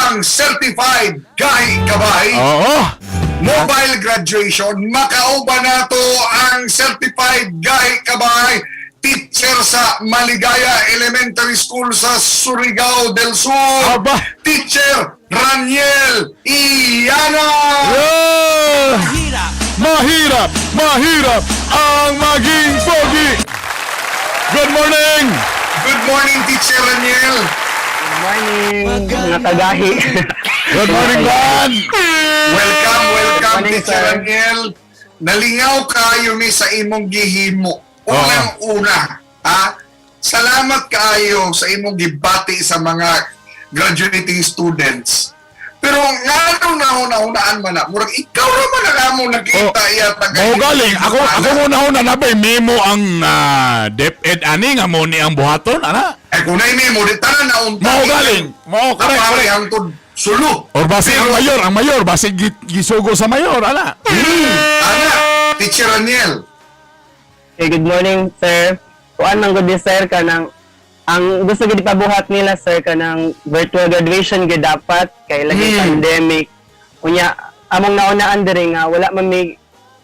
Ang certified gahi kabay. Mobile graduation, makauban nato ang certified gahi kabay, teacher sa Maligaya Elementary School sa Surigao del Sur. Aba. Teacher Raniel Iana! Yeah! Mahirap, mahirap ang maging pogi. Good morning! Good morning, Teacher Raniel. Good morning, mga kagahi. Good morning, Ran! Welcome, welcome, Good morning, Teacher sir. Raniel. Nalingaw kayo mi sa imong gihimo. Unang-una, ha? Salamat kaayo sa imong gibati sa mga graduating students. Pero ngano na una-unaan man na, murag ikaw ra man ang among nakita iya taga. Mao galing, ako muna una na ba memo ang DepEd ani nga mo ni ang buhaton ana. Eh kung naay memo di tanan na unta. Mao galing. Mao correct, Kapari correct. hangtod sulo. Or basig ang mayor, ang mayor basig gisugo sa mayor ana. Ana, Teacher Raniel. Okay, good morning, sir. Kuan man gud ni sir kanang ang gusto gid ipabuhat nila, sir, kanang virtual graduation gid dapat kay lagi pandemic. Unya among naunaan diri nga wala man may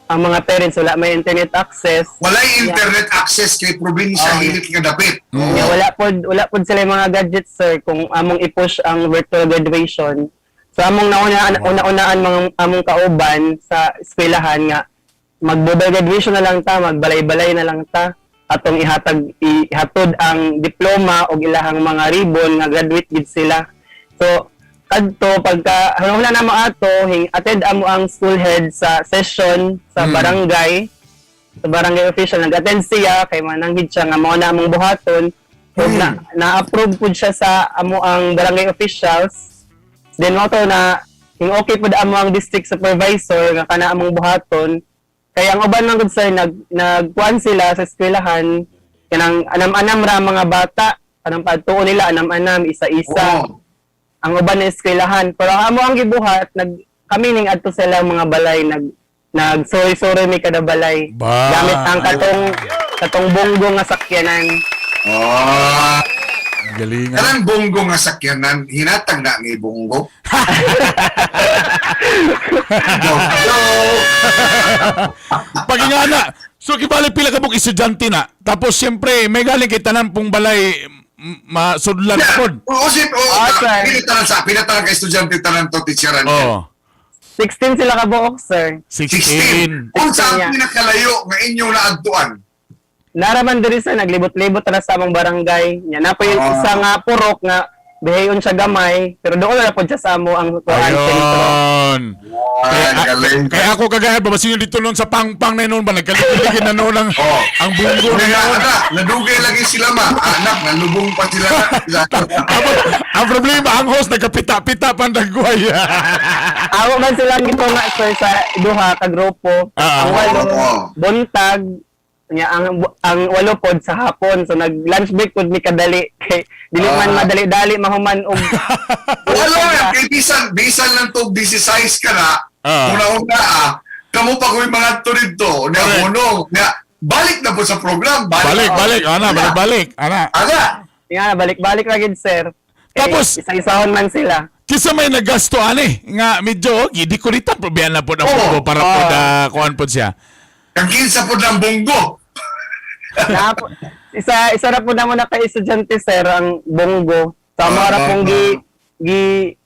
ang mga parents, wala may internet access. Walay internet access kay probinsya, hilit nga dapit. Unya wala pod sila yung mga gadgets, sir, kung among i-push ang virtual graduation. So among naunaan una-unaan mga among kauban sa eskwelahan nga mag-mobile graduation na lang ta, magbalay-balay na lang ta atong ihatag ihatod ang diploma og ilahang mga ribbon nga graduate gid sila. So kadto pagka wala na mo ato hing attend amo ang school head sa session sa barangay, sa barangay official. Nag-attend siya kay mananghid siya nga mao na among buhaton ug na na-approve pud siya sa amo ang barangay officials. Then mao to na yung okay pud amo ang district supervisor nga kana among buhaton, kay ang uban man gud, sir, nagkuan sila sa eskwelahan kanang anam-anam ra mga bata, kanang padtuo nila anam-anam, isa-isa ang uban na eskwelahan. Pero ang amo ang gibuhat, nag kami ning adto sa ilang mga balay, nag nag sorry sorry mi kada balay Ba. gamit ang katong bonggo nga sakyanan. Ah, Galing. Kanang bonggo nga sakyanan, hinatag na ni bonggo. Joke, joke. Pag nga na, so kibali pila ka buok estudyante na. Tapos siyempre, may galing kay tanan pong balay masudlan pod. Oo, si, oo, Ah, sir. pinatanan sa, pinatanan kay estudyante tanan to, Teacher Raniel. Oh, 16 sila ka buok, sir. 16. 16. Unsa ang Yeah. pinakalayo nga inyong naadtuan? Naraman diri sa naglibot-libot ra sa among barangay nya na po yung isa nga purok nga bihayon siya gamay, pero doon na po siya sa amo ang kuan sentro. Ayun. Ah, galing. Kaya ako kagaya ba basin dito noon sa pangpang na noon ba nagkaligid na noon ang ang bunggo na Nga, noon. anak, nadugay lagi sila ma. Anak, nalubong pa sila na. Tapos, ang problema, ang host nagkapita-pita pa ang dagway. Amo man sila gito nga, sir, sa duha ka grupo. Ang 8 buntag nya ang 8 pod sa hapon. So nag lunch break pod mi kadali kay dili man madali-dali mahuman og Wala nga, kay bisan lang to, busy size ka na, una-una ah, kamo pa ko'y mga to dito, na hunong, na, balik na po sa program. Balik, balik, ana, balik, balik, ana. Ana, Nga balik-balik ra gid, sir. Kay isa-isahon man sila. Kisa may nagasto ani nga medyo oh, gidi ko dito probihan na po ang bunggo para po da kuan po siya. Kang kinsa po ng bunggo. Na, isa isa ra po namo na kay estudyante, sir, ang bonggo. Sa amo ra pong gi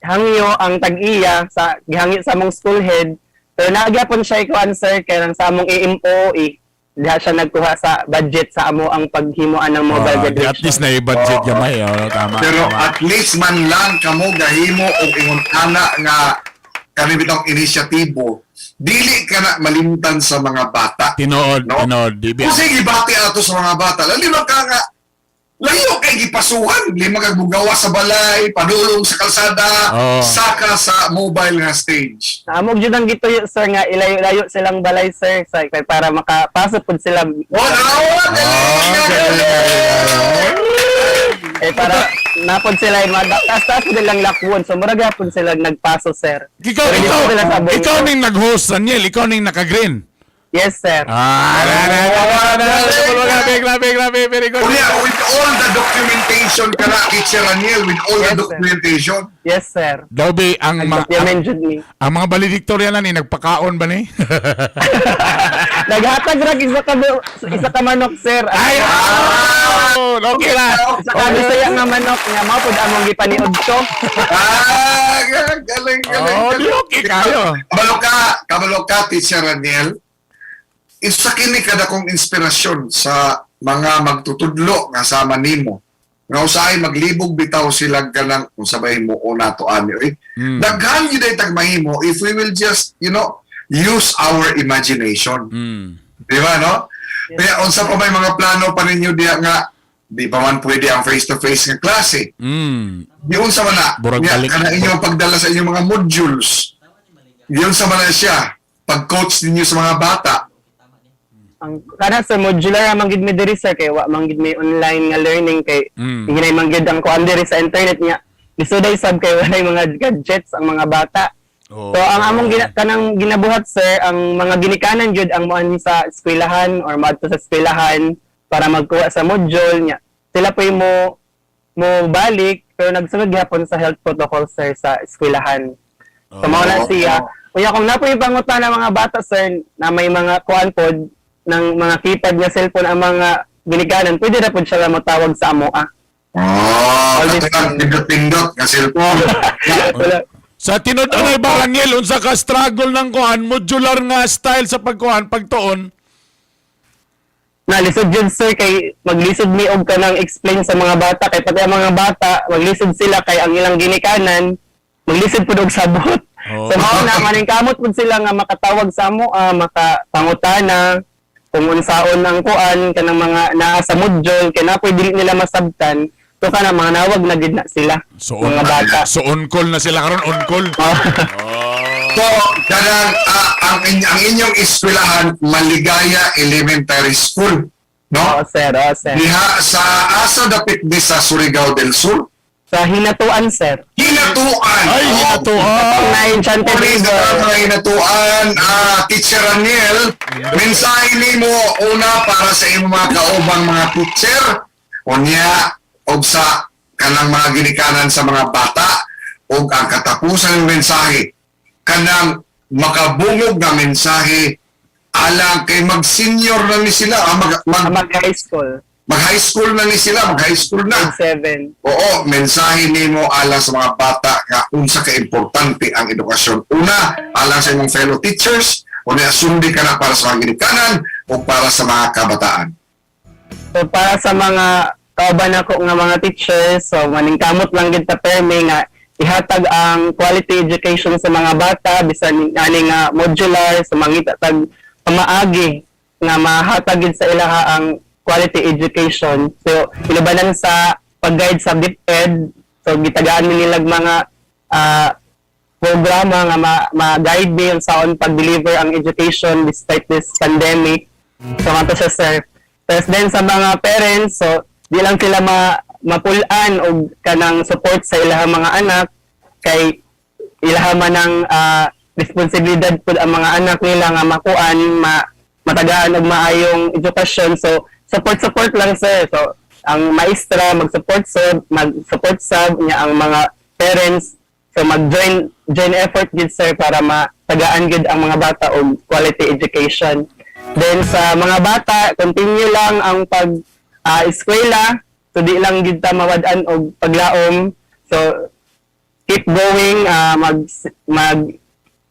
hangyo ang tag-iya sa gihangyo sa among school head. Pero nagyapon siya ikuan, sir, kay nang sa among AMOE diha siya nagkuha sa budget sa amo ang paghimuan ng mobile Di graduation. at least na i-budget gamay. Oh, tama. Pero tama. at least man lang kamo gahimo og ingon ana nga kani bitong inisyatibo, dili ka na malimtan sa mga bata. Tinuod, No? tinuod. Di ba? Kung sige, bati ato sa mga bata, lima ka nga, layo kay gipasuhan, lima ka bugawa sa balay, padulong sa kalsada, saka sa mobile nga stage. Amo jud ang gituyo, sir, nga ilayo-layo silang balay, sir, sa kay para makapasok pud sila. Oh, oh, galing, galing! Eh para napod sila taas-taas pud nilang lakwon. So murag gyapon sila nagpaso, sir. Ikaw, Pero ikaw, dito sila sa bonggo. ikaw ning nag-host, Daniel. Ikaw ning naka-green. Yes, sir. Ah, na, na, na, na, na, na, grabe, grabe, grabe, very good. Unya, with all the documentation kana, Teacher Raniel, with all the Yes, sir. documentation. Yes, sir. Daw be, ang mga Nag-document jud ni. ang mga valedictorian na ni nagpakaon ba ni? Naghatag ra isa ka manok, sir. Ay, oh, okay na. Sa ka Bisaya nga manok nga mao pud among gipaniod ko. Ah, galing, galing. Oh, di galing. okay kayo. Kabalo ka, Teacher Raniel. Isa kini kada kong inspirasyon sa mga magtutudlo nga sama nimo. Nga usahay maglibog bitaw sila ganang kung sabay mo o nato ani. Eh. Daghan yun ay tagmahimo if we will just use our imagination. Di ba, no? Kaya unsa pa may mga plano pa ninyo diya nga di pa man pwede ang face-to-face nga klase. Di unsa man na, Burag niya, balik. kana inyong pagdala sa inyong mga modules. Di unsa man na siya, pag-coach ninyo sa mga bata. Ang kana sir, modular ra man gid mi diri, sir, kay wa man gid may online nga learning kay hinay man gid ang kuan diri sa internet niya. Lisuday sab kay walay mga gadgets ang mga bata. Oh. So ang among kanang ginabuhat, sir, ang mga ginikanan jud ang moanhi sa eskwelahan or moadto sa eskwelahan para magkuha sa module niya. Sila po mo mo balik pero nagsunod gihapon sa health protocol, sir, sa eskwelahan. So mao na siya. Unya kung napoy pangutana ng mga bata, sir, na may mga kuan pod ng mga keypad nga cellphone ang mga ginikanan, pwede na pod siya motawag sa amo ah. Oh, Always. katong pindot-pindot nga cellphone. Wala. Sa tinud-anay ba, Raniel, unsa ka struggle ng kuan, modular nga style sa pagkuan, pagtuon? Na lisod jud, sir, kay maglisod mi og kanang explain sa mga bata kay pati ang mga bata maglisod sila kay ang ilang ginikanan maglisod pud og sabot. Oh. So mao na maning kamot pud sila nga makatawag sa amo ah, makapangutana kung unsaon ang kuan kanang mga naa sa module kay na dili nila masabtan, so kana mga nawag na gid na sila So, mga bata. So on call na sila karon, on call. Oh. So, kanang ang inyong eskwelahan, Maligaya Elementary School, no? Oo, sir, oo, sir. Diha sa asa dapit ni sa Surigao del Sur? Sa Hinatuan, sir. Hinatuan. Ay, Oh, Hinatuan. Na Enchanted Uli sa River. mga Hinatuan, Teacher Raniel, mensahe nimo una para sa imong mga kaubang mga teacher, unya og sa kanang mga ginikanan sa mga bata, og ang katapusan ng mensahe, kanang makabungog nga mensahe alang kay mag-senior na ni sila, Mag high school. Mag-high school na ni sila, mag-high school na. Grade 7. Oo, mensahe nimo alang sa mga bata nga unsa ka importante ang edukasyon. Una, alang sa imong fellow teachers, una sundi ka na para sa mga ginikanan o para sa mga kabataan. So para sa mga kauban ako nga mga teachers, so maningkamot lang gid ta permi nga ihatag ang quality education sa mga bata bisan ani nga modular, sa mangita tag pamaagi nga mahatag gid sa ilaha ang quality education. So ilubanan sa pag-guide sa DepEd, so gitagaan mi nilag mga programa nga ma-guide mi yung saon pag-deliver ang education despite this pandemic. So, mato siya, sir. Tapos then sa mga parents, so di lang sila mapulaan og kanang support sa ilahang mga anak kay ilaha man ang responsibilidad pud ang mga anak nila nga makuan matagaan og maayong edukasyon. So support support lang, sir. So ang maestra mag-support sub, mag-support sub niya ang mga parents. So mag-join join effort gid, sir, para matagaan gid ang mga bata og quality education. Then sa mga bata, continue lang ang pag eskwela. So di lang gid ta mawad-an og paglaom. So keep going, mag mag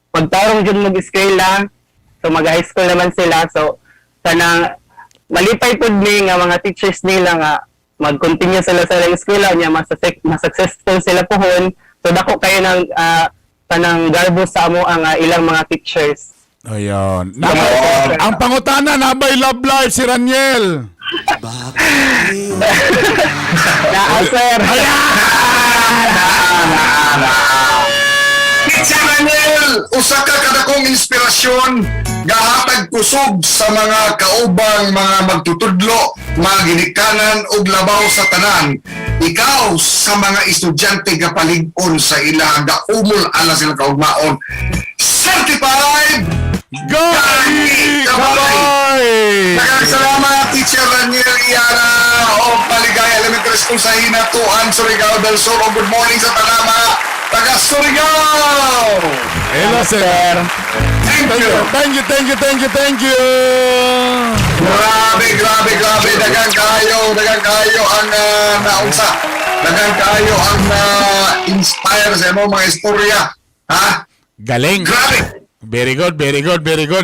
magtarong jud mag eskwela. So mag high school naman sila. So kanang malipay pud mi nga mga teachers nila nga mag-continue sila sa ilang eskwela nya mas successful sila puhon. So dako kayo ng kanang garbo sa amo ang ilang mga teachers. Ayun. Oo. Ang pangutana, nabay love life si Raniel. Naa, sir. Teacher Raniel, usa ka kadakong inspirasyon, gahatag kusog sa mga kaubang mga magtutudlo, mga ginikanan ug labaw sa tanan. Ikaw sa mga estudyante gapalig-on sa ila, gaumol ala sila kaugmaon. Certified Gani Kabay! Daghang salamat, Teacher Raniel Iara o Paligaya Elementary School sa Hinatuan, Surigao del Sur. O good morning sa tanang taga Surigao! Hello, sir. Thank Thank you. you, thank you, thank you, thank you, thank you. Grabe, grabe, grabe. Daghang kayo ang naunsa. Daghang kayo ang inspire sa imong mga istorya. Ha? Galing. Grabe. Very good, very good, very good.